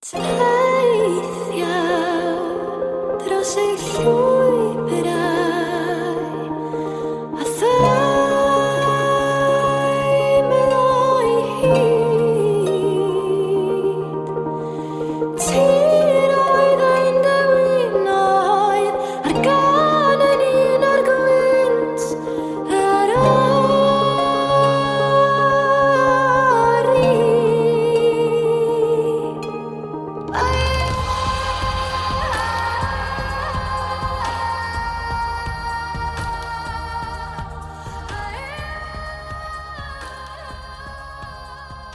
Teithiau dros ei llwybrau a theimlo'i hyd. Tiroedd ein dewinoedd a'r gân yn un o'r gwynt yr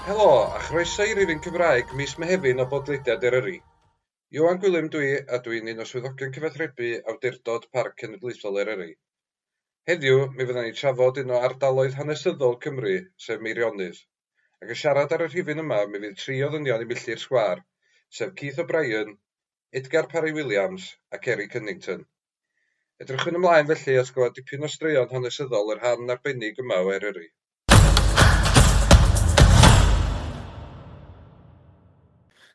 Helo, a chroeso i rifyn Cymraeg mis Mehefin o Bodlediad Eryri. Ioan Gwilym dwi, a dwi'n un o swyddogion cyfathrebu Awdurdod Parc Cenedlaethol Eryri. Heddiw, mi fyddan ni'n trafod un o ardaloedd hanesyddol Cymru, sef Meirionnydd. Ac yn siarad ar y rhifyn yma, mi fydd tri o ddynion i milltir sgwâr, sef Keith O'Brien, Edgar Parry Williams ac Eric Cunnington. Edrychwn ymlaen felly at glywed dipyn o straeon hanesyddol y rhan arbennig yma o Eryri.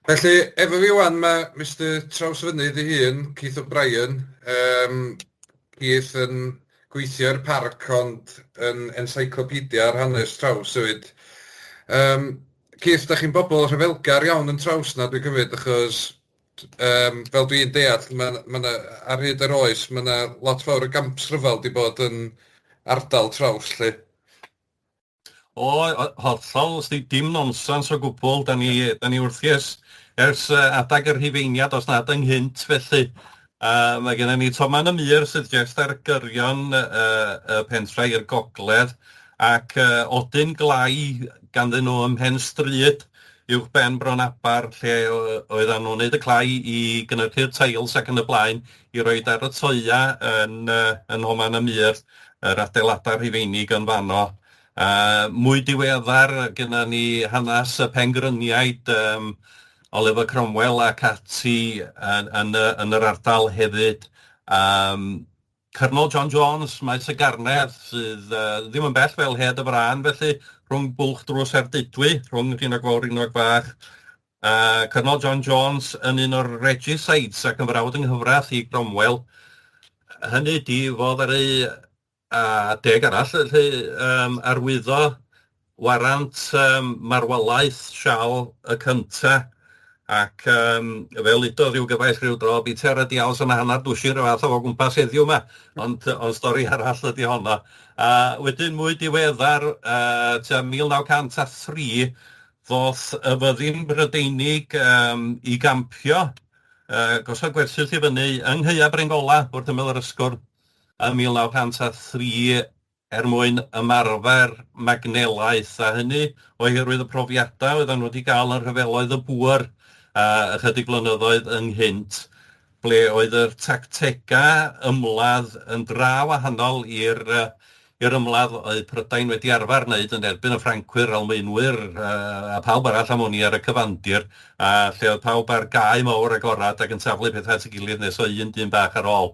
Felly, efo fi wan mae Mister Trawsfynydd ei hun, Keith O'Brien. Yym, Keith yn gweithio i'r parc ond yn encyclopedia ar hanes Traws hefyd. Yym, Keith, da chi'n bobl rhyfelgar iawn yn Traws na dwi'n cymryd, achos um, fel dwi'n deall, mae ma 'na, ar hyd yr oes, mae yna lot fawr o gamps rhyfel di bod yn ardal Traws, 'lly. O, hollol, sdi dim nonsens o gwbl. Da ni, da ni wrthi ers, ers uh, adag y Rhufeiniad, os nad ynghynt felly. Uh, mae gennym ni Toman y Mur sydd jyst ar gyrion uh, y pentra i'r gogledd, ac uh, odyn glai ganddyn nhw ym mhen stryd uwch ben Bron Aber, lle oedden nhw'n neud y clai i gynhyrchu'r teils ac yn y blaen, i roid ar y toia yn, uh, yn Nhoman y Mur, yr adeiladau Rhufeinig yn fanno. Uh, mwy diweddar, gyda ni hanes y Pengryniaid, um, Oliver Cromwell ac ati yn, yn, y, yn yr ardal hefyd. Um, Cyrnol John Jones, Maes y Garnedd, sydd uh, ddim yn bell fel Hed y Frân, felly rhwng Bwlch Drws Ardudwy, rhwng Rhinog Fawr, Rhinog Fach. Cyrnol John Jones yn un o'r regicides ac yn frawd yng nghyfraith i Cromwell. Hynny ydi, fo ddaru a deg arall felly yym arwyddo warant yym marwolaeth Siarl y Cynta ac yym fel udodd ryw gyfaill ryw dro, biti ar y diawl 'sa 'na hannar dwsin rhyw fath o fo gwmpas heddiw 'ma, ond ond stori arall ydi honno. A wedyn mwy diweddar yy tua 1903 ddoth y fyddin Brydeinig yym i gampio yy gosod gwersyll i fyny yng Nghaeau Bryn Golau wrth ymyl yr Ysgwrn ym 1903 er mwyn ymarfer magnelaeth, a hynny oherwydd y profiadau oedden nhw wedi gael yn rhyfeloedd y Boer ychydig flynyddoedd ynghynt, ble oedd yr tactegau ymladd yn dra wahanol i'r i'r ymladd oedd Prydain wedi arfer wneud yn erbyn y Ffrancwyr, Almaenwyr a phawb arall am wn i ar y cyfandir, a lle oedd pawb ar gae mawr agorad ac yn taflu pethau at ei gilydd nes oedd un dyn bach ar ôl.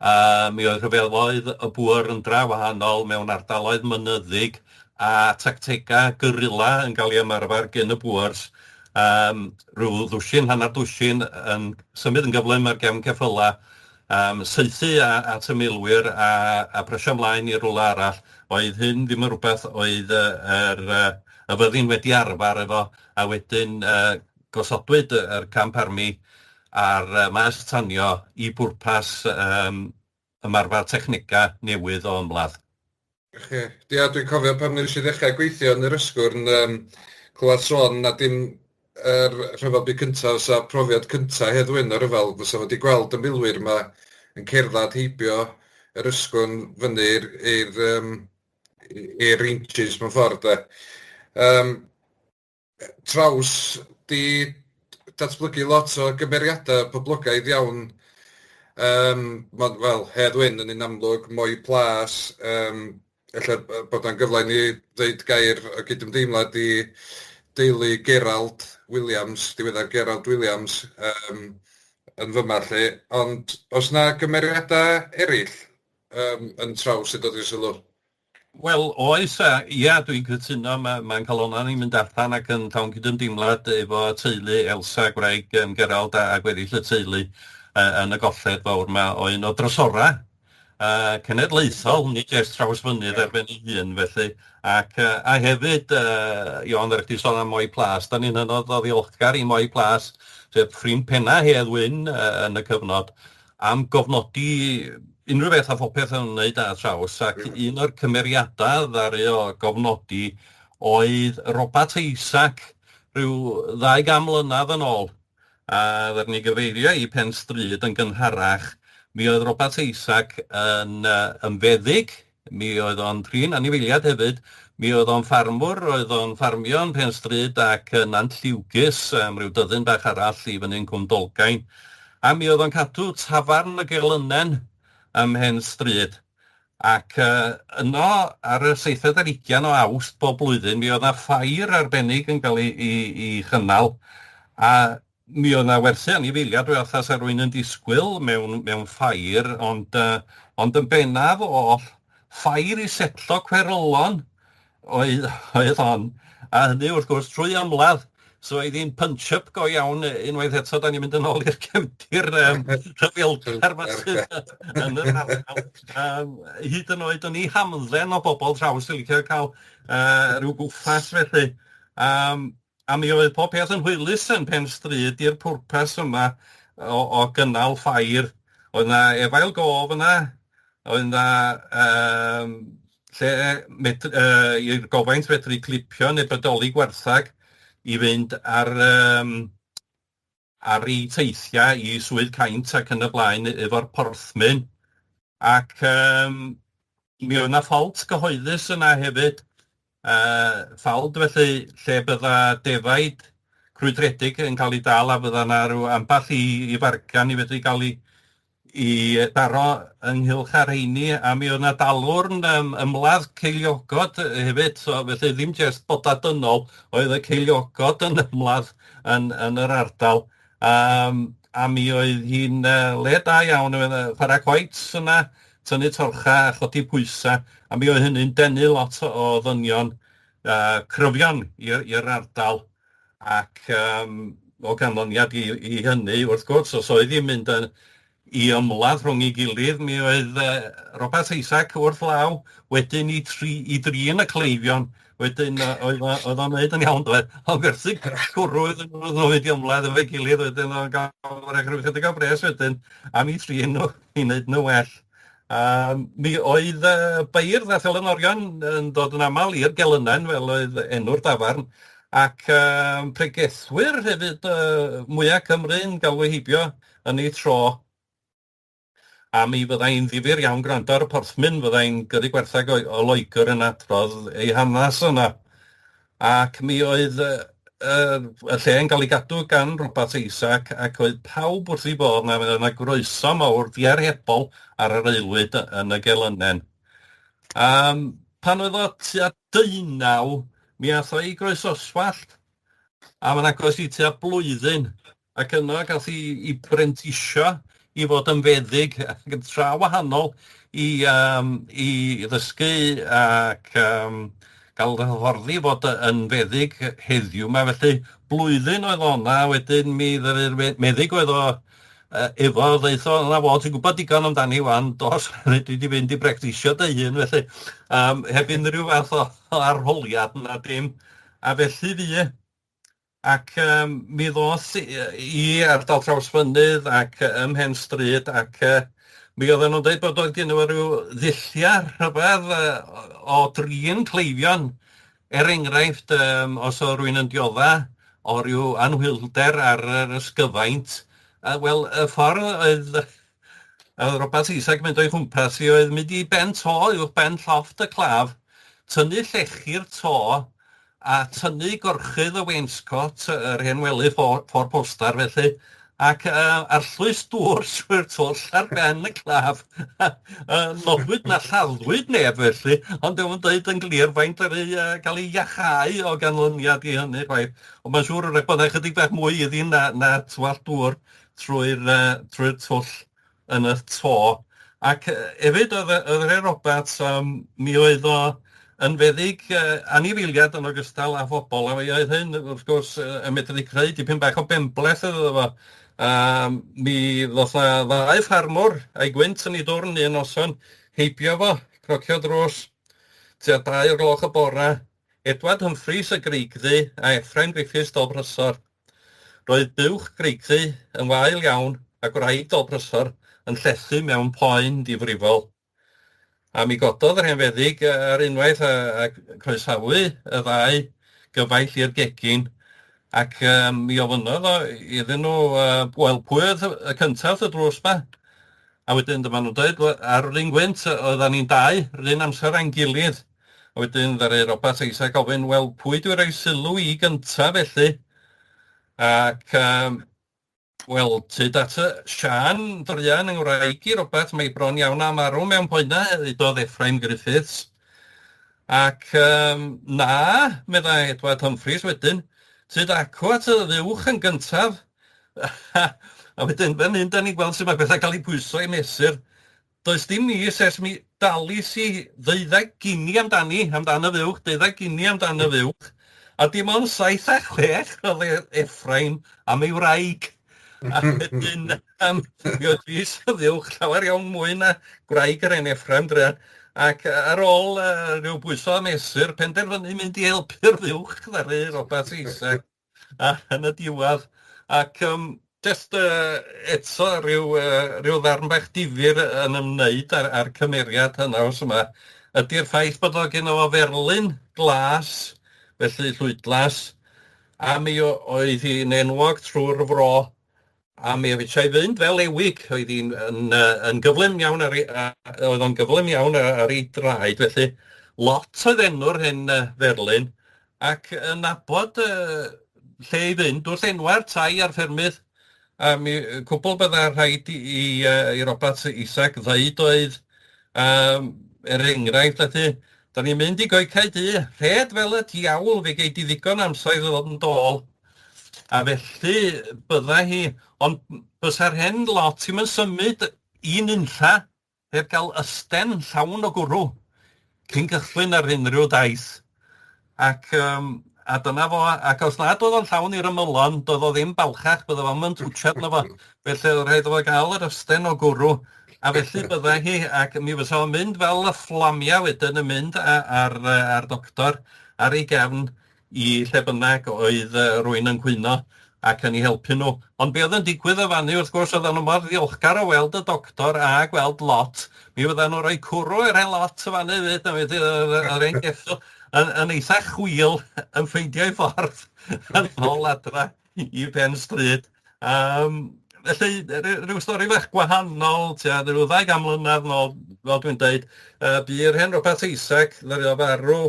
A mi oedd rhyfeloedd y Boer yn dra wahanol mewn ardaloedd mynyddig a tactegau guerrilla yn cael eu ymarfer gyn y Boers, yym rhyw ddwsin, hanner dwsin yn symud yn gyflym ar gefn ceffylau, yym saethu a- at y milwyr a a brysio ymlaen i rywle arall. Oedd hyn ddim yn rywbeth oedd yy yr yy y fyddin wedi arfer efo, a wedyn yy gosodwyd yr Camp Army ar maes tanio i bwrpas yym ymarfer technegau newydd o ymladd. Chi. Ia, dwi'n cofio pan nes i ddechrau gweithio yn yr Ysgwrn, yym, clywed sôn na dim yr Rhyfel Byd Cyntaf fysa profiad cyntaf Hedd Wyn o ryfel, fysa fo 'di gweld y milwyr 'ma yn cerdded heibio yr Ysgwrn fyny i'r i'r yym i'r ranges mewn ffordd de. Yym. Traws 'di datblygu lot o gymeriadau poblogaidd iawn. Yym, ma- wel, Hedd Wyn yn un amlwg, Moi Plas, yym, ella bod 'na'n gyfle i ni ddeud gair o gydymdeimlad i deulu Gerald Williams, diweddar Gerald Williams, yym, yn fyma 'lly. Ond oes 'na gymeriadau eraill yym yn Traws sy'n dod i'r sylw? Wel, oes, a ia, dwi'n cytuno, mae'n calonnau ni'n mynd allan ac yn llawn cydymdeimlad efo teulu Elsa, gwraig Gerald a gweddill y teulu yn y golled fawr 'ma o un o drysorau cenedlaethol, nid jyst Trawsfynydd ar ben ei hun felly, ac a hefyd, Ion, ddaru chdi sôn am Moi Plas, da ni'n hynod o ddiolchgar i Moi Plas, sef ffrind penna Hedd Wyn yn y cyfnod, am gofnodi unrhyw beth a phopeth yn ymwneud â Traws, ac un o'r cymeriadau ddaru o gofnodi oedd Robat Isaac rhyw 200 mlynedd yn ôl, a ddaru ni gyfeirio i Pen Stryd yn gynharach. Mi oedd Robat Isaac yn yn feddyg, mi oedd o'n trin anifeiliaid hefyd, mi oedd o'n ffarmwr, oedd o'n ffarmio yn Pen Stryd ac yn Nant Lliwgus, ryw dyddyn bach arall i fyny'n Cwm Dolgain, a mi oedd o'n cadw tafarn y Gelynen ym Mhen Stryd. Ac yno, ar y seithfed ar hugain o Awst bob blwyddyn, mi oedd 'na ffair arbennig yn cael ei ei ei chynnal, a mi oedd 'na werthu anifeiliaid fel fatha 'sa rywun yn disgwyl mewn ffair, ond yn bennaf oll, ffair i setlo cwerylon oedd hon, a hynny wrth gwrs trwy ymladd. So oedd hi'n punch-up go iawn, unwaith eto, da ni'n mynd yn ôl i'r cefndir rhyfelgar 'ma sydd yn yr ardal. Hyd yn oed yn ei hamdden o bobl traws yn licio cael rhyw gwffas felly. A mi oedd pob peth yn hwylus yn Pen Stryd i'r pwrpas yma o gynnal ffair. Oedd 'na efail gof yna, oedd 'na lle i'r gofaint fedru clipio neu bedoli gwarthag i fynd ar eu teithiau i Swydd Caint ac yn y blaen efo'r porthmyn. Ac mi oedd 'na ffault gyhoeddus yna hefyd, ffald felly lle bydda defaid crwydredig yn cael eu dal a fydda 'na ryw ambell i fargan i fedru gael ei daro ynghylch â rheini, a mi oedd 'na dalwrn ymladd ceiliogod hefyd, so felly ddim jyst boda dynol, oedd y ceiliogod yn ymladd yn yr ardal. A mi oedd hi'n le da iawn, oedd chwarae coets yna, tynnu torchau a chodi pwysau, a mi oedd hynny'n denu lot o ddynion cryfion i'r ardal, ac o ganlyniad i hynny, wrth gwrs, os oedd hi'n mynd yn i ymladd rhwng ei gilydd, mi oedd Robat Isaac wrth law wedyn i tri, i drin y cleifion. Wedyn oedd o'n neud yn iawn, doedd? Ond gwerthu cwrw iddyn nhw, nhw wedi ymladd efo'i gilydd, wedyn o'n gael rhyw chydig o bres wedyn am i trin nhw, i wneud nhw well. Mi oedd beirdd a thelynorion yn dod yn aml i'r Gelynen, fel oedd enw'r dafarn, ac pregethwyr hefyd mwyaf Cymru'n galw heibio yn ei tro. A mi fyddai'n ddifyr iawn gwrando ar y porthmyn, fyddai'n gyrru gwartheg o Loegr yn adrodd ei hanes yna. Ac mi oedd y lle yn cael ei gadw gan Robat Isaac, ac oedd pawb wrth ei bodd 'na, mi oedd 'na groeso mawr diarhebol ar yr aelwyd yn y Gelynen. Pan oedd o tua 19, mi ath o i Groesoswallt, am yn agos i tua blwyddyn, ac yno gath ei brentisio i fod yn feddyg, ac yn tra wahanol i ddysgu ac gael hyfforddi i fod yn feddyg heddiw 'ma. Felly blwyddyn oedd o 'na, wedyn mi ddaru'r meddyg oedd o efo ddeud o, 'na fo, ti'n gwybod digon amdani 'wan, dos, dwi 'di fynd i brectisio dy hun felly, heb unrhyw fath o arholiad na dim, a felly fu. Ac mi ddoth i ardal Trawsfynydd ac ym Mhen Stryd, ac mi oedden nhw'n dweud bod oedd gen nhw ryw ddulliau rhyfedd o drin cleifion. Er enghraifft, os oedd rhywun yn diodda o ryw anhwylder ar yr ysgyfaint, wel, y ffordd oedd Robat Isaac mynd o'i chwmpas hi oedd mynd i ben to, uwch ben llofft y claf, tynnu llechi'r to, a tynnu gorchudd y wainscot, yr hen wely ffor postar felly, ac arllwys dŵr trwy'r twll ar ben y claf. Nodwyd na lladdwyd neb felly, ond dio'm yn deud yn glir faint ddaru gael ei iachau o ganlyniad i hynny chwaith. Ond mae'n siŵr wrach bod 'na chydig bach mwy iddi na twallt dŵr trwy'r twll yn y to. Ac hefyd oedd yr hen Roberts, mi oedd o yn feddyg anifeiliad yn ogystal â phobl, a mi oedd hyn, wrth gwrs, yn medru creu dipyn bach o benbleth iddo fo. A mi ddoth 'na ddau ffarmwr a'i gwynt yn ei dwrn un noson heibio fo, cnocio drws tua 2 o'r gloch y bora, Edward Humphreys y Greigddu a Ephraim Griffiths Dol Prysor. Roedd buwch Greigddu yn wael iawn a gwraig Dol Prysor yn llethu mewn poen difrifol. A mi gododd yr hen feddyg ar unwaith a, a croesawu y ddau gyfaill i'r gegin, ac mi ofynnodd o iddyn nhw, wel, pwy oedd y cyntaf wrth y drws 'ma? A wedyn dyma nhw'n dweud, wel, ar yr un gwynt, oeddan ni'n dau, yr un amser â'n gilydd. A wedyn ddaru Robat Isaac gofyn, wel, pwy dwi'n rhoi sylw i gyntaf felly? Ac um, Wel, tyd at y Siân druan yng ngwraig i, Robert, mae bron iawn â marw mewn poenau, ddudodd Ephraim Griffiths. Ac yym, na, meddai Edward Humphreys wedyn, tyd acw at y fuwch yn gyntaf. A wedyn, fan hyn, da ni'n gweld sut mae pethau'n cael eu pwyso i mesur. Does dim mis ers mi dalis i ddeuddeg gini amdani, amdan y fuwch, deuddeg gini amdan y fuwch, a dim ond 7 a 6 oedd Ephraim am ei wraig. A wedyn, mi oedd pris y fuwch llawer iawn mwy na gwraig yr hen Ephraim druan. Ac ar ôl rhyw bwyso a mesur, penderfynu mynd i helpu'r fuwch, ddaru Robert Isaac. A yn y diwedd, ac jyst eto rhyw ddarn bach difyr yn ymwneud â'r cymeriad hynaws yma, ydy'r ffaith bod o gynno fo ferlyn glas, felly llwydlas, a mi oedd hi'n enwog trwy'r fro. A mi fedrai fynd fel ewig, oedd hi'n yn yn gyflym iawn ar ei oedd o'n gyflym iawn ar ei draed, felly lot oedd enw'r hen ferlyn, ac yn nabod lle i fynd wrth enwa'r tai a'r ffermydd, a mi cwbl bydda rhaid i Robat Isaac ddeud oedd, er enghraifft, felly, da ni'n mynd i Goedcae Du, rhed fel y diawl, fe gei di ddigon amser i ddod yn dôl. A felly bydda hi, ond bysa'r hen lot ddim yn symud i nunlla heb gael ysten llawn o gwrw cyn cychwyn ar unrhyw daith. Ac yym a dyna fo, ac os nad oedd o'n llawn i'r ymylon, doedd o ddim balchach, bydda fo'm yn twtsiad arno fo. Felly oedd rhaid iddo fo gael yr ysten o gwrw, a felly bydda hi, ac mi fysa fo'n mynd fel y fflamia wedyn yn mynd ar, ar doctor ar ei gefn i lle bynnag oedd rywun yn cwyno ac yn eu helpu nhw. Ond be oedd yn digwydd yn fan'ny, wrth gwrs, oedden nhw mor ddiolchgar o weld y doctor a gweld Lot, mi fydden nhw'n rhoi cwrw i'r hen Lot yn fan'ny 'fyd, a wedyn oedd yr hen geffyl yn, yn eitha chwil yn ffeindio'i ffordd yn ôl adra i ben stryd. Yym, felly, rhyw stori fach gwahanol, tua ryw 200 mlynedd nôl, fel dwi'n deud, bu'r hen Robert Isaac, ddaru o farw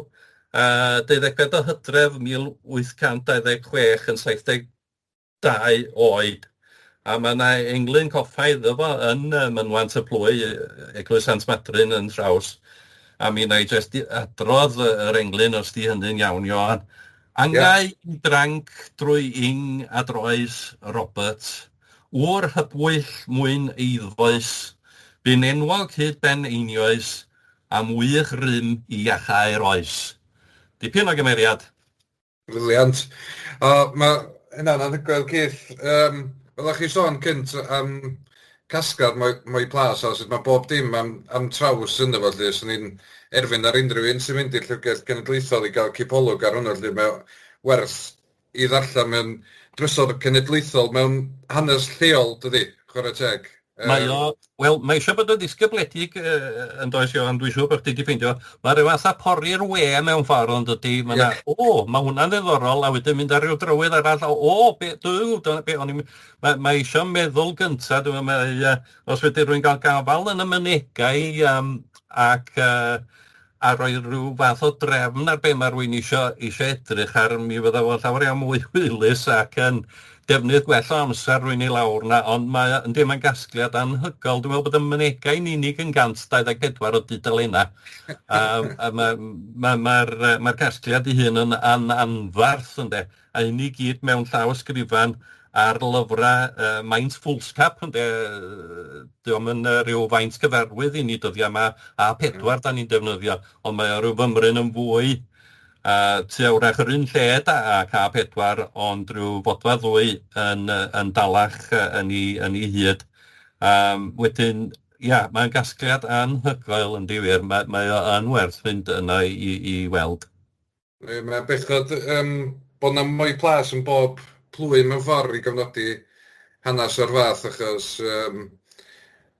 24 o Hydref 1826 yn 72 oed. A mae yna englyn coffa iddo fo yn mynwent y plwy, Eglwys Sant Madryn yn Nhraws. A mi wna i jyst adrodd yr englyn os 'di hynny'n iawn, Ioan. Angau i dranc drwy ing a droes Robert, ŵr hybwyll mwyn eiddfoes, bu'n enwog hyd ben einioes am wych rym i iachau'r oes. Dipyn o gymeriad. Brilliant. O, mae hynna'n anhygoel, Keith. Um, fel o'ch chi sôn cynt am casgliad Moi, Moi Plas a sut mae bob dim am, am traws ynddo fo, 'lly. 'Swn i'n erfyn ar unrhyw un sy'n mynd i'r Llyfrgell Genedlaethol i gael cipolwg ar hwnnw, 'lly. Mae o werth i ddarllen. Mae o'n drysor cenedlaethol mewn hanes lleol, dydy, chwarae teg. Mae o, wel, mae eisiau bod yn ddisgybledig yn does, Ioan, dwi'n siŵr bod chdi 'di ffeindio. Mae rhyw fath â pori'r we mewn ffordd, ond dydy, mae 'na, o, mae hwnna'n ddiddorol, a wedyn mynd ar ryw drywydd arall, o, o, be, duw, dyna be, o'n i'n, mae eisiau meddwl gyntaf, dwi'n meddwl, mae, os fedri rywun gael gafael yn y mynegai ac a rhoi rhyw fath o drefn ar be mae rywun isio isio edrych ar, mi fydda fo llawer iawn mwy hwylus ac yn defnydd gwell o amser rywun i lawr 'na, ond mae o, yndi, mae'n gasgliad anhygoel. Dwi'n meddwl bod y mynegai'n unig yn 124 o dudalennau. A mae'r ma, ma ma casgliad ei hun yn anfarth, ynde, a hyn i gyd mewn llawysgrifan. ar lyfrau maint foolscap ynde, 'di o'm yn ryw faint cyfarwydd i ni dyddia' 'ma, A4 'dan ni'n defnyddio, ond mae o ryw fymryn yn fwy, a tua wrach yr un lled â A4, ond ryw fodfadd ddwy yn yn dalach yn 'i yn 'i hyd. Yym wedyn, ia, mae'n gasgliad anhygoel yndi wir, mae mae o yn werth fynd yno i i weld. Ie, mae'n bechod yym bod 'na mwy plas yn bob plwy mewn ffordd i gofnodi hanes o'r fath achos yym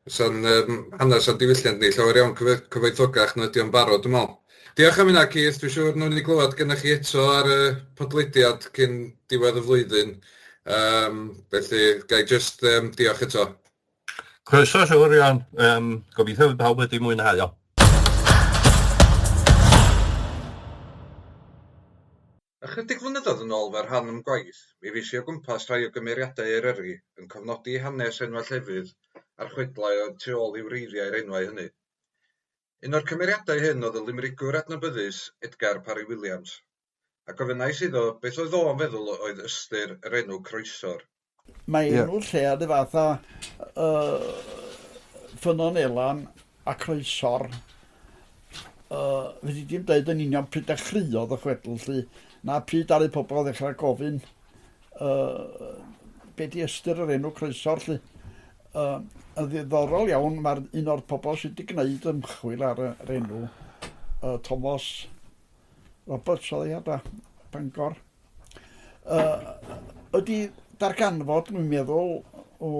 fysa'n yym hanes a diwylliant ni llawer iawn cyfoethogach na ydy o'n barod dwi'n meddwl. Diolch am hynna Keith, dwi'n siŵr wnawn ni glywed gennych chi eto ar y podlediad cyn diwedd y flwyddyn. Yym felly ga i jyst yym diolch eto. Croeso siŵr Iwan, yym gobeithio fydd pawb wedi mwynhau o. Ychydig flynyddoedd yn ôl fel rhan o'm gwaith, mi fues i o gwmpas rhai o gymeriadau Eryri yn cofnodi hanes enwau llefydd a'r chwedlau oedd tu ôl i wreiddiau'r enwau hynny. Un o'r cymeriadau hyn oedd y limrigwr adnabyddus Edgar Parry Williams, a gofynnais iddo beth oedd o'n feddwl oedd ystyr yr enw Croesor. Mae enw lle ar y fath â uh, Ffynnon Elan a Croesor. Uh, fedri di'm deud yn union pryd dechreuodd y chwedl 'lly, na pryd ddaru pobl ddechrau gofyn uh, be di ystyr yr enw Croesor 'lly. Uh, yn ddiddorol iawn, mae'r un o'r pobl sydd wedi gwneud ymchwil ar yr enw, uh, Thomas Roberts oedd hi da, Bangor. Uh, ydy darganfod, dwi'n meddwl, o...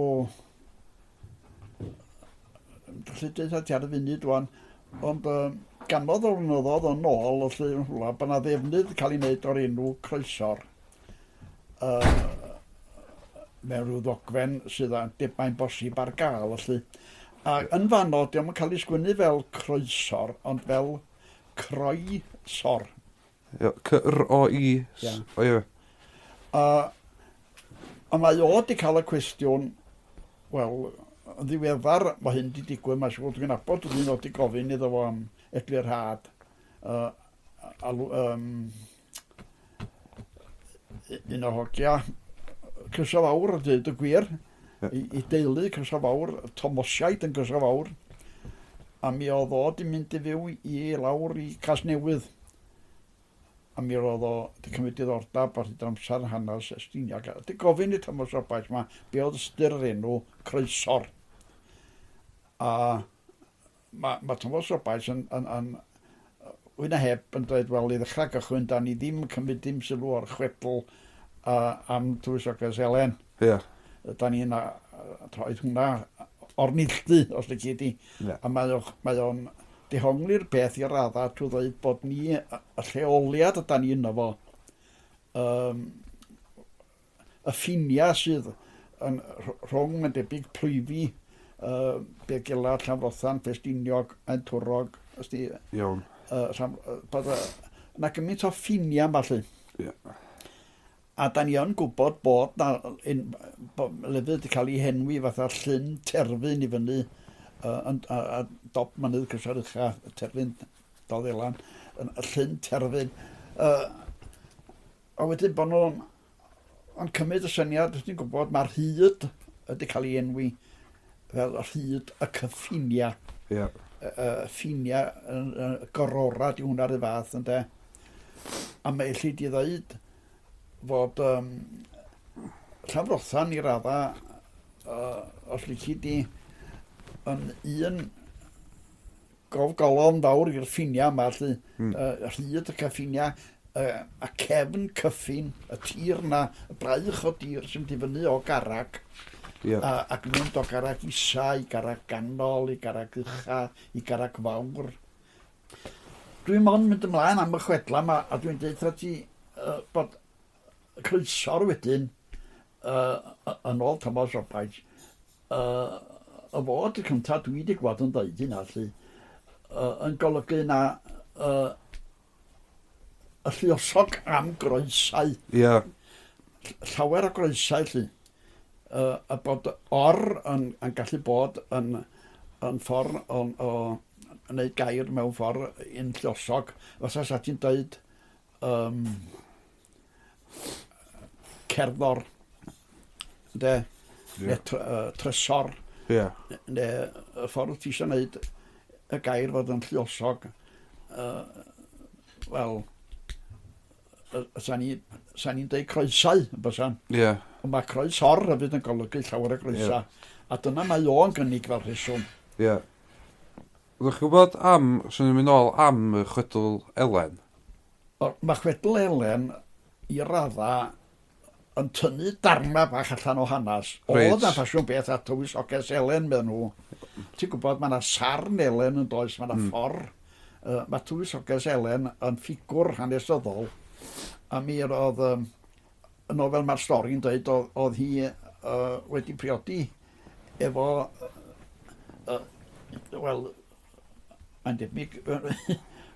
Gallu dweud ti ar y funud wan, ond uh, ganodd o flynyddoedd yn ôl, felly yn rhywle, bod yna ddefnydd cael ei wneud o'r enw Croesor. Uh, mewn rhyw ddogfen sydd â, mae'n bosib ar gael, felly. A yn fanno, diolch yn cael ei sgwennu fel Croesor, ond fel Croesor. Ie, C-R-O-I... Ie. O ie. A, a mae o 'di cael y cwestiwn, wel, yn ddiweddar mae hyn 'di digwydd, mae'n siŵr, dwi'n nabod rhywun oedd 'di gofyn iddo fo am eglurhad. Uh, alw, um, un o hogia Croeso Fawr, a dweud y gwir, i, i deulu Croeso Fawr, Tomosiaid yn Croeso Fawr, a mi oedd o 'di mynd i fyw i lawr i Casnewydd. A mi roedd o 'di cymryd diddordeb ar hyd yr amser yn hanes Estiniog a 'di gofyn i Thomas Roberts 'ma be oedd ystyr yr enw Croesor. A mae, mae Thomas Roberts yn, yn, yn fwy na heb yn dweud, wel, i ddechrau gychwyn, da ni ddim yn cymryd dim sylw o'r chwedl uh, am Tywysoges Elen. Ie. Yeah. Da ni'n troed hwnna o'r neilltu, os lici di. Yeah. A mae o'n mae o dehongli'r peth i raddau trwy ddweud bod ni, y lleoliad yda ni yno fo, um, y ffiniau sydd yn rhwng, mae'n debyg, plwyfi uh, Beddgelert, Llanfrothan, Ffestiniog, Maentwrog, os di... Iawn. Uh, Llan, bod yna gymaint o ffiniau yma, lly. Yeah. A da ni yn gwybod bod na un, bo, lefydd wedi cael ei henwi fatha Llyn Terfyn i fyny uh, yn, a, a dop mynydd Cysar Ucha, Terfyn Doddelan, yn, y Llyn Terfyn. Uh, a wedyn bod nhw'n yn cymryd y syniad, ti'n gwybod, mae'r hyd wedi cael ei enwi fel rhyd y cyffiniau. Yeah. Y, y ffiniau, y, y gorora, di hwnna rhyw fath, ynde. A mae elli di ddeud fod um, Llanfrothan i radda, uh, os lici di, yn un gofgolofn fawr i'r ffiniau yma, lly, mm. uh, rhyd y cyffiniau, uh, a cefn cyffin, y tir na, y braich o dir sy'n mynd i fyny o Garreg, yeah. a, ac mynd o Garreg Isa i Garreg Ganol, i Garreg Ucha, i Garreg Fawr. Dwi'n mond mynd ymlaen am y chwedla yma, a dwi'n deud wrtha ti uh, bod Croesor wedyn, uh, yn ôl Thomas Roberts, uh, y fod y cyntaf dwi wedi gweld yn dweud hynna, lly, uh, yn golygu na uh, y lluosog am groesau. Ie. Yeah. Llawer o groesau, lly. Uh, a bod or yn, yn gallu bod yn, yn ffordd o, o wneud gair mewn ffordd un lluosog. Fatha sa ti'n dweud um, cerddor. ynde, neu trysor, neu y ffordd ti eisiau gwneud y gair fod yn lluosog, wel, sa'n ni'n dweud croesau, yn bysan? Ie. Yeah. Ond mae croesor hefyd yn golygu llawer o groesau. Yeah. A dyna mae o'n gynnig fel rheswm. Ie. Yeah. Ydych chi'n gwybod am, swn i'n mynd nôl am y chwedl Elen? O, mae chwedl Elen i radda yn tynnu darna bach allan o hanes. Reit. Oedd na ffasiwn beth a tywysoges Elen, meddyn nhw. Ti'n gwybod, mae yna sarn Elen yn does, mae yna ffordd. Mae tywysoges Elen yn ffigwr hanesyddol. A mi oedd, yn ôl fel mae'r stori'n dweud, oedd hi wedi priodi efo, wel, mae'n debyg,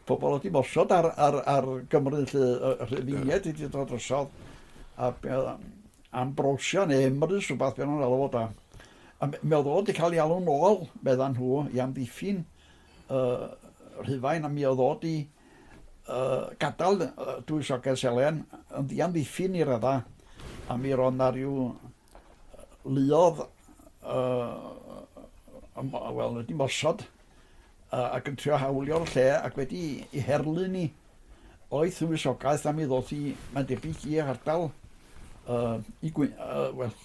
pobl wedi mosod ar Gymru, lle, y Rhufeiniaid wedi dod drosodd, a Ambrosia neu Emrys, rhywbeth be nhw'n alw fo da. A mi oedd o wedi cael ei alw'n ôl, meddan nhw, i amddiffyn Rhufain, a mi oedd o wedi gadael Dywysoges Elen yn ddiamddiffyn i radda, a mi roedd na rhyw luodd, wel, wedi mosod ac yn trio hawlio'r lle ac wedi i herlyn ni o'i thywysogaeth am i ddod i, mae'n debyg, i ardal i wel,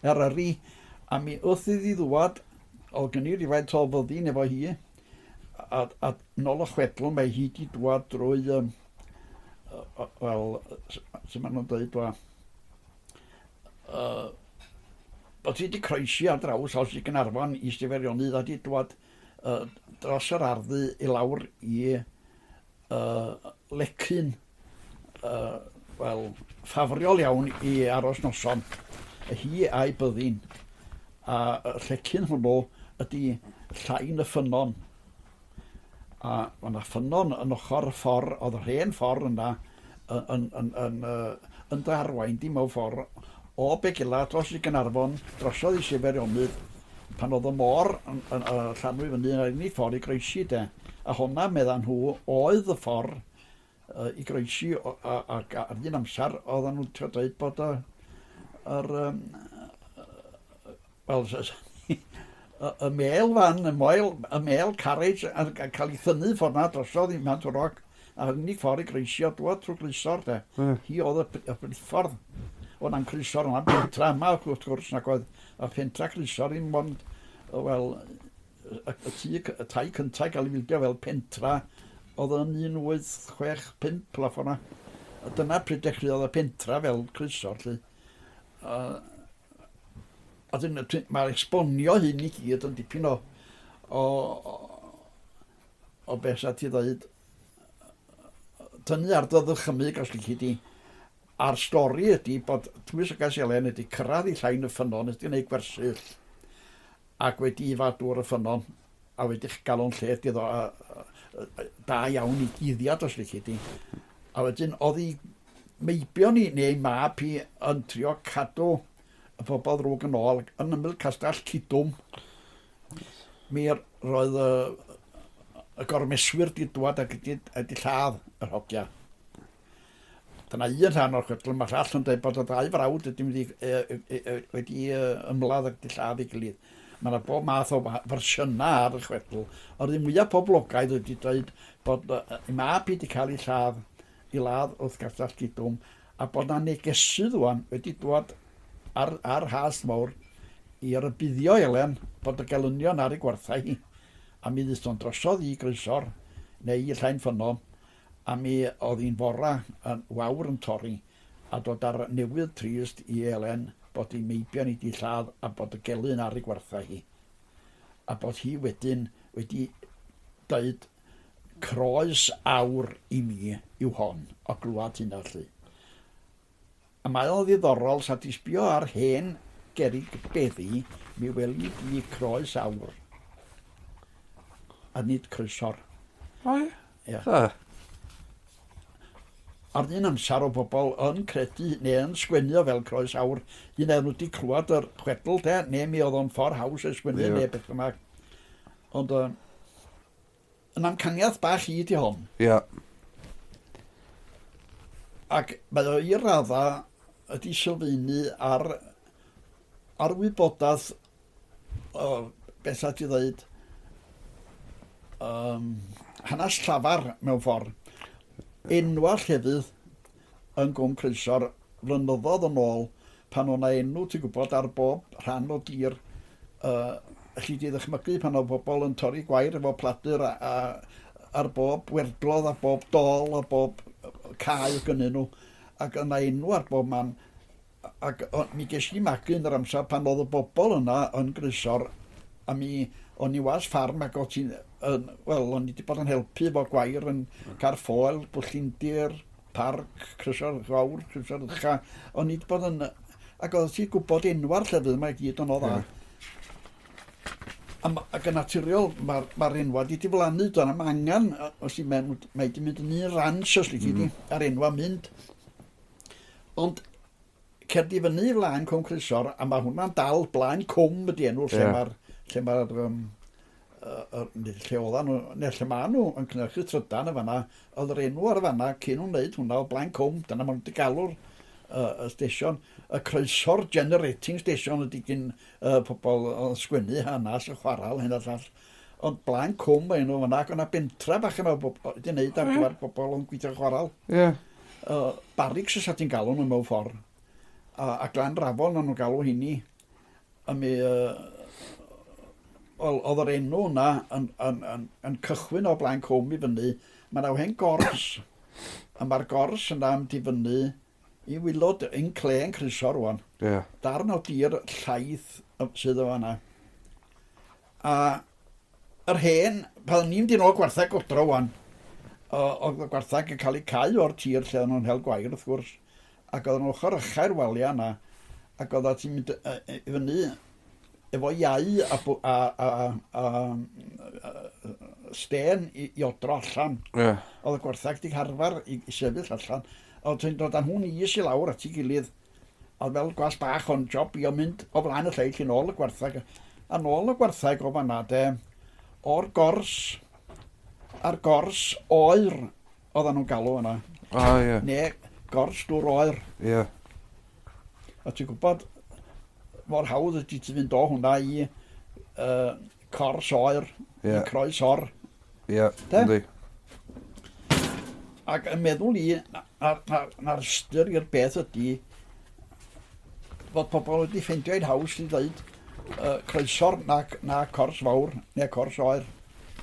Eryri, a mi wrth iddi ddwad, oedd gen i rywfaint o fyddin efo hi, a nôl y chwedl mae hi wedi dwad drwy, wel, sut maen nhw'n dweud, dwa, bod hi wedi croesi ar draws Oes i Gaernarfon i Sir Feirionnydd a wedi dwad dros yr arddu i lawr i lecyn, wel, ffafriol iawn i aros noson, hi a'i byddin. A y llecyn hwnnw ydy Llain y Ffynnon. A mae yna ffynnon yn ochr y ffordd, oedd yr hen ffordd yna yn, yn, yn, yn, yn dy arwain di mewn ffordd o Begela dros i Gaernarfon, drosodd i Sir Feirionnydd, pan oedd y môr yn, yn, yn llanw i fyny, yr unig ffordd i groesi de. A honna, meddan nhw, oedd y ffordd i groesi, ac ar un amser oedden nhw'n trio dweud bod y, yr, wel, y mêl fan, y moel, y mêl carriage yn cael ei thynnu ffordd na drosodd i Maentwrog, a'r unig ffordd i groesi o dŵad trwy Groesor, de. Hi oedd y briffordd. Oedd na'n Croesor yna, pentra yma, wrth gwrs, nag oedd y pentra Croesor ddim ond, wel, y tŷ, y tai cyntaf gael ei fildio fel pentra oedd yn 1865 la ffordd na. A dyna pryd dechreuodd y pentra fel Croesor, lly. A mae'r esbonio hyn i gyd yn dipyn o beth sa ti ddeud, tynnu ar dy ddychymyg os lici di. A'r stori ydy bod Tywysoges Elen wedi cyrraedd i Llain y Ffynnon, wedi gwneud gwersyll, ac wedi ifad dŵr y ffynnon, a wedi gael o'n lle iddo da iawn i guddiad os lici di. A wedyn oedd hi meibion ni, neu ei mab hi, yn trio cadw y bobl ddrwg yn ôl yn ymyl castell Cidwm. Mi roedd y gormeswyr di dwad ac wedi lladd yr hogia. Dyna un rhan o'r chwedl, mae'r llall yn dweud bod y ddau frawd wedi mynd wedi ymladd ac wedi lladd ei gilydd. Mae yna bob math o fersiynau ar y chwedl. Yr un mwyaf poblogaidd wedi dweud bod ei mab hi wedi cael ei lladd, i ladd wrth Gastell Cidwm, a bod 'na negesydd ŵan wedi dwad ar hast mawr i rybuddio Elen bod y gelynion ar ei gwarthau hi, a mi ddaeth o'n drosodd i Groesor, neu i Llain Ffynnon, a mi oedd hi'n fora yn wawr yn torri, a dod â'r newydd trist i Elen bod ei meibion hi 'di lladd a bod y gelyn ar ei gwarthau hi, a bod hi wedyn wedi deud Croes aur i mi yw hon, o glwad hynna 'lly. A mae o'n ddiddorol, sa ti sbio ar hen gerrig beddi, mi weli di croes aur, a nid croesor. O ie? Ia. Da. Ar un amser o bobl yn credu neu yn sgwennu o fel croes aur, un ai nhw wedi clywed yr chwedl de, neu mi oedd o'n ffordd haws ei sgwennu neu beth bynnag. Ond yn amcaniaeth bach i di hon. Ia. Ac mae o i radda ydi sylfaenu ar Ar wybodaeth, o, beth sa ti ddeud, hanes llafar mewn ffordd. Enwa llefydd yn Gwm Croesor flynyddoedd yn ôl pan oedd 'na enw, ti'n gwybod, ar bob rhan o dir. Elli di ddychmygu pan oedd pobl yn torri gwair efo pladur a, a ar bob werglodd a bob dôl a bob cae oedd gynnyn nhw, ac yna enw ar bob man. Ac o, mi ges i magu yn yr amser pan oedd y bobl yna yn Groesor, a mi o'n i was ffarm ac o ti'n, wel, o'n i wedi bod yn helpu efo gwair yn Carffoel, Bwllindir, Parc, Croesor Fawr, Croesor Ucha. O'n i wedi bod yn... Ac oedd ti'n gwybod enwa'r llefydd yma i gyd yn o dda. A, ac yn naturiol, mae'r ma enwa wedi diflannu, do'n am angen, os i mewn, mae wedi mynd yn un rans os lici di, a'r enwa mynd. Ond cer di fyny i flaen Cwm Croesor, a mae hwnna'n dal blaen cwm ydi enw lle yeah. mae'r lle mae'r um, lle oeddan nhw, neu lle maen nhw yn cynhyrchu trydan y fanna, oedd yr enw ar y fanna cyn nhw'n wneud hwnna o blaen cwm, dyna maen nhw wedi galw'r y station, y Croesor Generating Station ydy gyn pobl yn sgwennu hanes y chwaral, hyn a llall. Ond blaen cwm mae enw fanna, ac o'na bentra bach yna wedi wneud ar gyfer pobl yn gweithio chwaral. Ie. Yeah. Barracks os ti'n galw nhw mewn ffordd. A Glan Rafon o'n nhw'n galw hynny. A mi... Wel, oedd yr enw yna yn, yn, yn, yn cychwyn o blaen cwm i fyny. Mae yna hen gors, a mae'r gors yna yn mynd i fyny i wylod ein clen Croesor rwan. Yeah. Darn o dir llaith sydd o fanna. A yr hen, pan o'n i'n mynd i nôl gwartheg godro wan, oedd y gwartheg yn cael eu cau o'r tir lle oedden nhw'n hel gwair wrth gwrs, ac oedden nhw'n ochr ychau'r waliau yna, ac oeddet ti'n mynd i fyny efo iau a, a, a, a, a stên i, i odro allan. Yeah. Oedd y gwartheg di harfar i, i sefyll allan. Oedd ti'n dod â nhw'n is i lawr at ei gilydd. Oedd fel gwas bach o'n job i o mynd o flaen y lleill i nôl y gwartheg. A nôl y gwartheg o fanna de, o'r gors, a'r gors oer oedden nhw'n galw yna. Ah, ie. Yeah. Neu gors dŵr oer. Ie. Yeah. A ti'n gwybod mor hawdd ydy ti fynd o hwnna i cors oer, yeah. i croes or. Ie, yeah, yndi. Ac yn meddwl i, na'r na, na ystyr i'r beth ydy fod pobl wedi ffeindio i'n haws i ddweud croesor na, na cors fawr neu cors oer.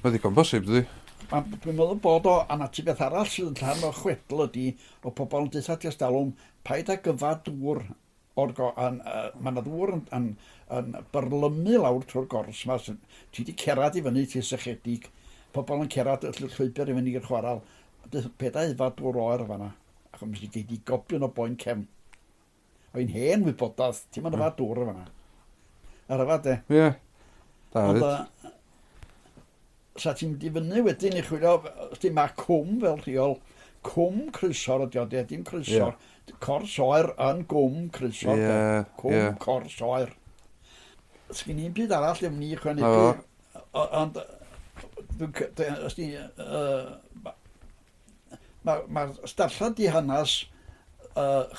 Mae ddigon bosib, dydy? Dwi'n meddwl bod o, a na ti beth arall sydd yn rhan o chwedl ydy, o pobl yn deutha ti ers paid ag yfad dŵr o'r go, yn, mae yna ddŵr yn, yn, yn byrlymu lawr trwy'r gors yma. Ti wedi cerad i fyny, ti'n sychedig. Pobl yn cerad y llwybr i fyny i'r chwaral. Paid â yfad dŵr oer fanna. Achos mi gei di gobion o boen cefn. O un hen wybodaeth, ti'n mynd yfad dŵr fanna. Ar yfad e. Ie. Yeah. Da, Ond, sa ti'n mynd i fyny wedyn i chwilio, os mae cwm fel rheol, cwm Croesor ydi o, de, dim Croesor. Yeah. Cors oer yn gwm Croesor. Yeah, cwm yeah. Cors oer. Sgyn i'n byd arall ddim ni chwanegu. Ond, os di, mae'r ma darllen di hanes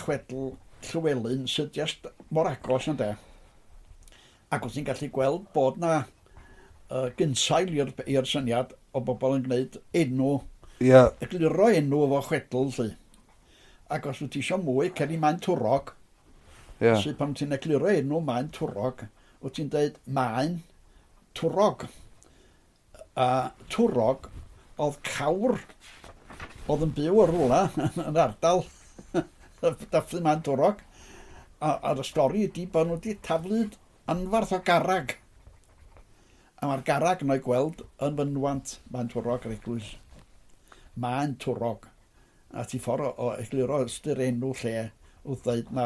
chwedl Llywelyn sydd jyst mor agos yn de. Ac wyt ti'n gallu gweld bod na gynsail i'r syniad o bobl yn gwneud enw, yeah. egluro enw efo chwedl, lly. Ac os wyt ti eisiau mwy, cer i Maen Twrog, yeah. Sydd pan ti'n egluro enw Maen Twrog, wyt ti'n dweud Maen Twrog. A Twrog oedd cawr oedd yn byw o'r rwla yn ardal dathlu Maen Twrog. A'r stori ydy bod nhw wedi taflu anfarth o garreg. A mae'r garreg yna i gweld yn fynwant Maen Twrog yr eglwys. Maen Twrog. A ti ffordd o egluro ystyr enw lle wrth ddeud na.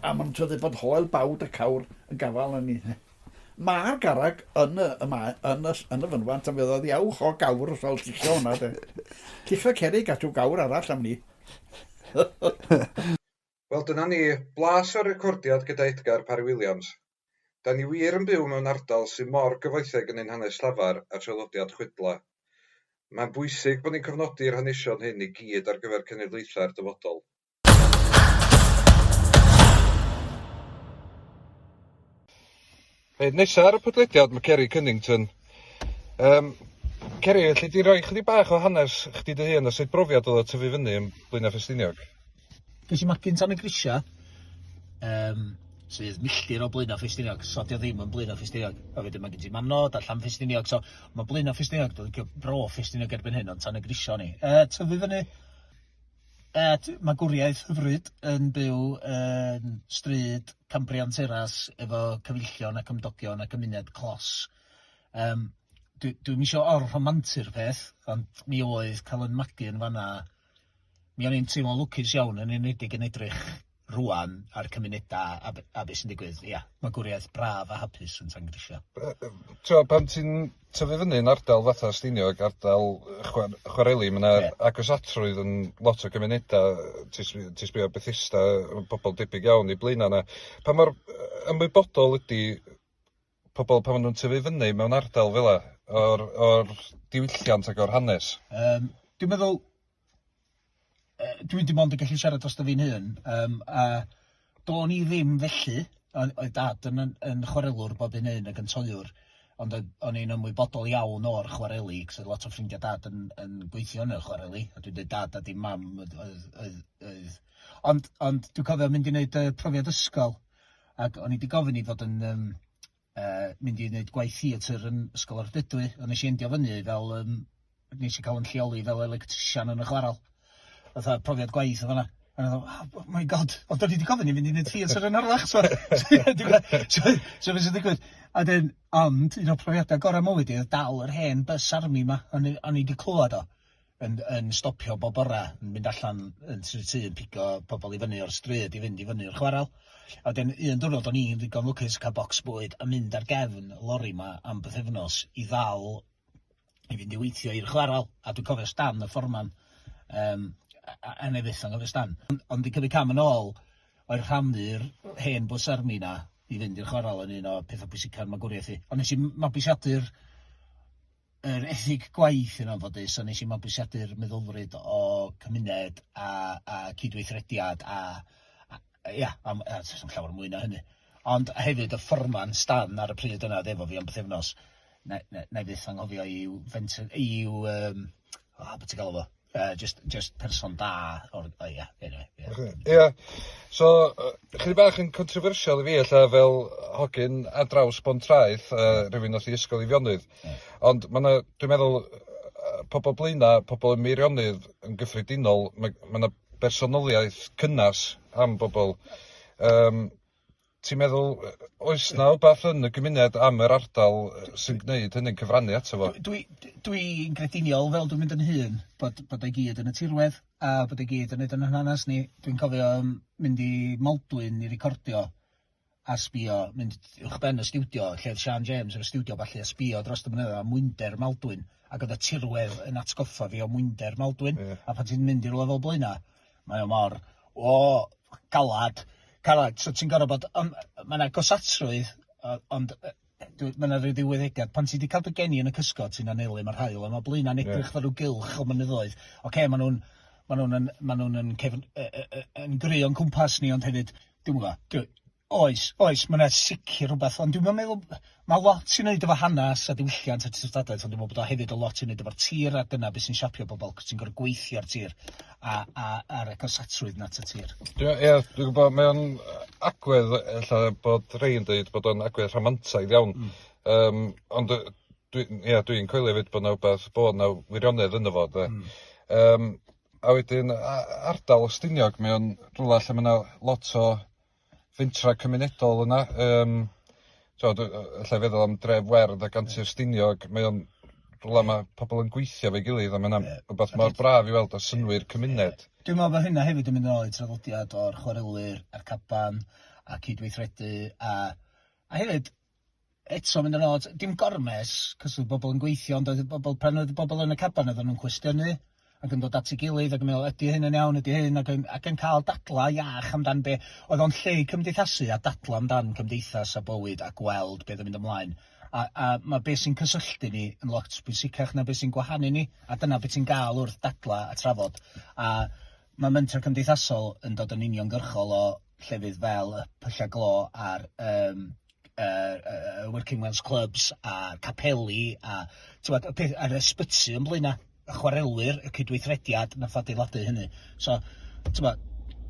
A maen nhw'n dweud bod hoel bawd y cawr yn gafael yn ni. Mae'r garreg yn y, y, yn y, yn y fynwant, a mi oedd iawch o gawr os oedd lluchio hwnna. De. Lluchio cerrig at gawr arall am ni. Wel, dyna ni, blas o'r recordiad gyda Edgar Parry Williams. Da ni wir yn byw mewn ardal sydd mor gyfoethog yn ein hanes llafar a traddodiad chwedla. Mae'n bwysig bod ni'n cofnodi'r hanesion hyn i gyd ar gyfer cenedlaethau'r dyfodol. Reit, nesa ar y podlediad mae Ceri Cunnington. Um, Ceri, felly di roi chydig bach o hanes chdi dy hun a sut brofiad oedd o tyfu fyny yn Blaenau Ffestiniog? Ges i magu'n Tan y Grisia, um, sydd milltir o Blaenau Ffestiniog, so dio ddim yn Blaenau Ffestiniog. A wedyn mae gen ti Manod a Llanffestiniog, so mae Blaenau Ffestiniog, dwi'n licio Bro Ffestiniog erbyn hyn, ond Tan y Grisia o'n i. Tyfu fyny, Magwriaeth hyfryd yn byw yn stryd Cambrian Terrace efo cyfeillion a cymdogion a cymuned clos. Yym dwi dwi'm isio or-rhamantu'r peth, ond mi oedd cael 'yn magu yn fan'na, mi o'n i'n teimlo'n lwcus iawn yn enwedig yn edrych rŵan ar cymunedau a be a be sy'n digwydd, ia, magwriaeth braf a hapus yn Tangrisia. T'mo' pan ti'n tyfu fyny yn ardal fatha Stiniog, ardal chwareli, ma' 'na yeah. agosatrwydd yn lot o gymunedau, ti'n sbio, ti sbio Bethesda, pobl debyg iawn i Blaenau 'na. Pa mor ymwybodol ydy pobl pan maen nhw'n tyfu fyny mewn ardal fel 'a o'r, or diwylliant ac o'r hanes? Dwi'n meddwl Dwi dim ond yn gallu siarad drosto fi'n hun, yym a do'n i ddim felly, oedd dad yn yn yn chwarelwr bob hyn a hyn ac yn toiwr, ond oedd o'n i'n ymwybodol iawn o'r chwareli, 'cos oedd lot o ffrindiau dad yn yn gweithio yn y chwareli, a dwi'n dweud dad a dim mam oedd oedd oedd oedd... Ond ond dwi'n cofio mynd i wneud yy profiad ysgol, ac o'n i 'di gofyn i fod yn yym mynd i wneud gwaith theatr yn Ysgol Ardudwy, a nes i endio fyny fel yym nes i cael yn lleoli fel electrician yn y chwarel. Fatha profiad gwaith o fan'na. A o'n i'n meddwl, oh my god, ond o'n i 'di gofyn i fynd i wneud theatr yn Harlech, so so so be sy'n digwydd? A wedyn, ond un o'r profiadau gorau mywyd i oedd dal yr hen bus army 'ma, o'n i o'n i 'di clywed o yn yn stopio bob bora, yn mynd allan yn trwy'r tŷ yn pigo pobl i fyny o'r stryd i fynd i fyny i'r chwarel. A wedyn un diwrnod o'n i'n ddigon lwcus cael bocs bwyd a mynd ar gefn y lori 'ma am bythefnos i ddal i fynd i weithio i'r chwarel. A dwi'n cofio Stan y fforman, yym a a 'nai fyth anghofio Stan. Ond i cymryd cam yn ôl, oedd rhannu'r hen bws army 'na i fynd i'r chwarel yn un o petha pwysica'n magwriaeth i. Ond nes i mabwysiadu'r yr ethig gwaith yn anffodus, a nes i mabwysiadu'r meddylfryd o cymuned a a cydweithrediad a a ia, a a does dim llawer mwy na hynny. Ond hefyd y fforman Stan ar y pryd yna oedd efo fi am bythefnos, na na na i fyth anghofio i'w fenter i'w yym o be' ti'n galw fo? Just just person da o'r o ia anyway ia. Oce ia so chydig bach yn controversial i fi ella fel hogyn ar draws Bontraeth rywun nath i ysgol Eifionydd. Ie. Ond ma' 'na dwi'n meddwl pobol Blaena' pobol ym Meirionnydd yn gyffredinol ma' ma' 'na bersonoliaeth cynnas am bobol yym Ti'n meddwl, oes 'na wbath yn y gymuned am yr ardal sy'n gwneud hynny'n cyfrannu ato fo? Dwi dwi'n grediniol fel dwi'n mynd yn hŷn bod bod o'i gyd yn y tirwedd a bod o'i gyd yn neud yn 'yn hanes ni. Dwi'n cofio yym mynd i Maldwyn i recordio a sbio, mynd uwchben y stiwdio lle oedd Siân James efo stiwdio ballu a sbio drost y mynyddoedd a mwynder Maldwyn ac oedd y tirwedd yn atgoffa fi o mwynder Maldwyn. Ie. A pan ti'n mynd i rywle fel Blaena' mae o mor o galad, calad, so ti'n gorfod bod, ond ma' 'na agosatrwydd, ond ma' 'na ryw ddiwyddegad, pan ti 'di cael dy geni yn y cysgod ti'n anelu, ma'r haul, a ma' Blaenau'n edrych fel rhyw gylch o mynyddoedd. Ocê, ma' nhw'n ma' nhw'n yn ma' nhw'n yn cefn- yn gry o'n cwmpas ni, ond hefyd, dwi'm yn gwybod, Oes, oes, ma' 'na sicr rwbath, ond dwi'm yn meddwl... Ma' lot i neud efo hanes a diwylliant a treftadaeth, ond dwi'n meddwl bod o hefyd yn lot i neud efo'r tir, a dyna beth sy'n siapio bobl, 'cos ti'n gorfod gweithio ar tir, a a a'r agosatrwydd 'na at y tir. Dwi ia, dwi'n gwybod, mae o'n agwedd ella bod rhei yn deud bod o'n agwedd rhamantaidd iawn. Yym ond dwi ia dwi'n coelio 'fyd bod 'na wbath bod 'na wirionedd ynddo fo de. Yym a wedyn ardal Stiniog mae o'n rywle lle ma' 'na lot o fentra cymunedol yna yym t'od alla i feddwl am Dref Werdd ac Antur Stiniog mae o'n rwla ma' pobol yn gweithio efo'i gilydd a ma' hynna'n rwbath mor braf i weld o synnwyr cymuned. Dwi'n meddwl bod hynna hefyd yn mynd yn ôl i traddodiad o'r chwarelwyr a'r caban a cydweithredu a a hefyd eto mynd yn od, dim gormes, cos oedd bobl yn gweithio, ond oedd y bobl, pan oedd y bobl yn y caban oedden nhw'n cwestiynu ac yn dod at ei gilydd ac yn meddwl ydy hyn yn iawn, ydy hyn, ac yn, ac yn cael dadlau iach amdan be oedd o'n lle i cymdeithasu a dadlau amdan cymdeithas a bywyd a gweld beth yn mynd ymlaen. A, a mae beth sy'n cysylltu ni yn lot pwysicach na beth sy'n gwahanu ni, a dyna beth ti'n gael wrth dadlau a trafod. A mae menter cymdeithasol yn dod yn uniongyrchol o llefydd fel y pyllau glo a'r um, Working Men's Clubs a'r capeli a t'mod y peth a'r ysbyty yn Blaena', y chwarelwyr, y cydweithrediad nath adeiladu hynny. So t'mod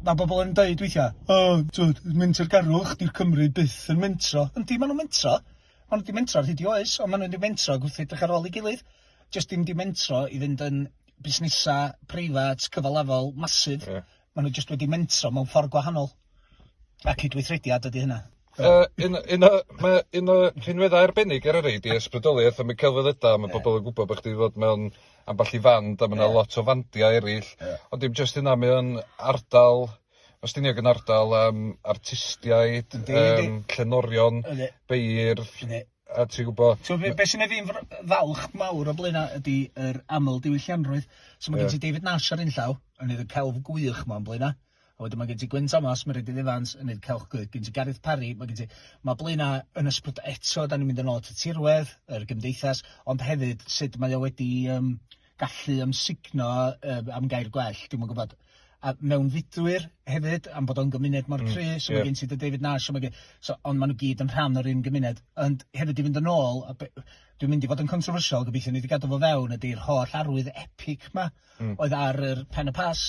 ma' bobol yn deud weithia' o t'mod mentergarwch 'di'r Cymry byth yn mentro. Yndi ma' nw'n mentro. Ma' nw 'di mentro ar hyd 'u oes on' ma' nw 'di mentro ag wrth edrych ar ôl 'i gilydd. Jyst dim 'di mentro i fynd yn busnesa preifat cyfalafol massive. Ie. Ma' nw jyst wedi mentro mewn ffor gwahanol. A cydweithrediad ydi hynna. Yy un un o ma' un o rhinweddau arbennig Eryri 'di ysbrydoliaeth am y celfyddyda, ma' pobol yn gwbod bo' chdi 'di fod mewn ambell i fand a ma' 'na lot o fandia eryll. Ie. Ond dim jyst hynna mae o'n ardal ma' Stiniog yn ardal yym artistiaid, Yndi yndi. yym llenorion, Yndi. beirdd. Yndi. A ti'n gwbo... T'mo' be' be' sy'n neud fi'n falch mawr o Blaena' ydi yr aml diwyllianrwydd. So ma' gen ti David Nash ar un llaw yn neud y celf gwych 'ma yn Blaena'. A wedyn ma' gen ti Gwyn Thomas, Meredydd Evans yn neud celf gwych, gen ti Gareth Parry, ma' gen ti... Ma' Blaena' yn ysbryd eto 'dan ni'n mynd yn ôl at y tirwedd, yr gymdeithas, ond hefyd sut mae o wedi yym gallu amsugno yy am gair gwell, dwi'm yn gwbod. A mewnfudwyr hefyd, am bod o'n gymuned mor cry, so ma' gen ti dy David Nash, so ma' gen... So ond ma' nhw gyd yn rhan o'r un gymuned. Ond hefyd i fynd yn ôl, a be- dwi'n mynd i fod yn controversial, gobeithio nei di gadw fo fewn, ydi'r holl arwydd epic 'ma oedd ar yr Pen y Pass.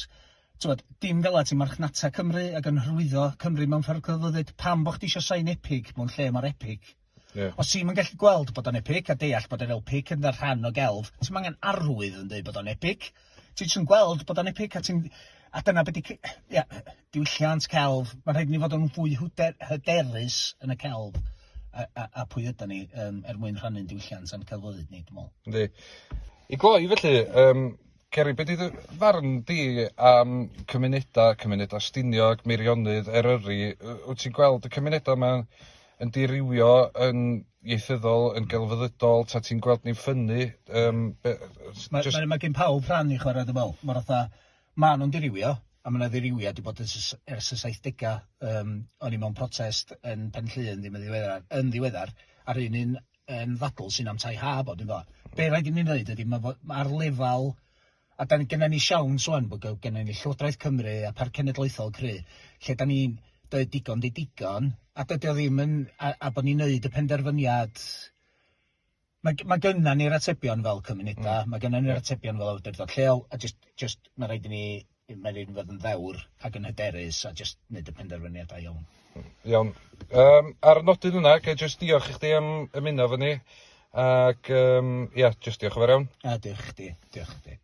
T'mod, dim fela ti'n marchnata Cymru ac yn hyrwyddo Cymru mewn ffordd celfyddyd. Pam bo' chdi isio sain epig mewn lle mor epig? Ie. Os ti'm yn gallu gweld bod o'n epig a deall bod yr epic yn rhan o gelf, ti'm angen arwydd yn deud bod o'n epig. Ti jyst yn gweld bod o'n epig a ti'n... A dyna be' 'di ia, diwylliant, celf, ma' rhaid i ni fod yn fwy hyderus yn y celf a a a pwy ydan ni yym er mwyn rhannu'n diwylliant a'n celfyddyd ni, dwi me'wl. Yndi. I gloi felly, yym Ceri, be 'di dy farn di am cymunedau, cymunedau Stiniog, Meirionnydd, Eryri? Wyt ti'n gweld y cymunedau yma yn dirywio yn ieithyddol, yn gelfyddydol, ta ti'n gweld ni'n ffynnu? Um, be, mae, just... mae, mae gen pawb rhan i chwarae, dwi'n meddwl. Mae'r fatha, ma' nhw'n dirywio, a mae yna ddirywiad wedi bod ers, ers y 70au. Um, o'n i mewn protest yn Pen Llŷn ddim yn ddiweddar, yn ddiweddar, ar un un yn ddadl sy'n am tai ha bod ynddo. Be raid i ni wneud ydy, mae fo, ar lefel, a dan, genna ni siawns wan bod genna ni Llywodraeth Cymru a Parc Cenedlaethol cry, lle da ni'n dweud digon di digon, a dydy o ddim yn, a, a bod ni'n neud y penderfyniad. Mae, mae gynna ni'r atebion fel cymunedau, mae gynna ni'r atebion fel awdurdod lleol, a just, just mae rhaid i ni, mae rhaid i ni fod yn ddewr ac yn hyderus a just neud y penderfyniadau iawn. Iawn. Um, ar y nodyn yna, ga i jyst diolch i chdi am ymuno efo ni. Ac, um, ia, jyst diolch yn fawr iawn. A diolch chdi, diolch chdi.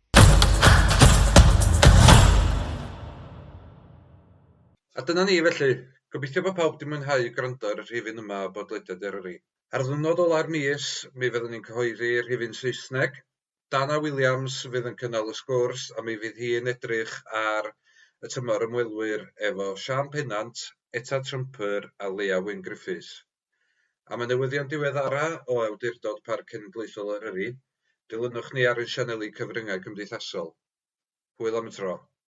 A dyna ni felly. Gobeithio bod pawb 'di mwynhau gwrando ar y rhifyn yma o Bodlediad Eryri. Ar ddiwrnod ola'r mis, mi fyddwn ni'n cyhoeddi rhifyn Saesneg. Dana Williams fydd yn cynnal y sgwrs a mi fydd hi'n edrych ar y tymor ymwelwyr efo Siân Pennant, Etta Trumper a Leia Wyn Griffiths. Am y newyddion diweddara o Awdurdod Parc Cenedlaethol Eryri, dilynwch ni ar ein sianeli cyfryngau cymdeithasol. Hwyl am y tro.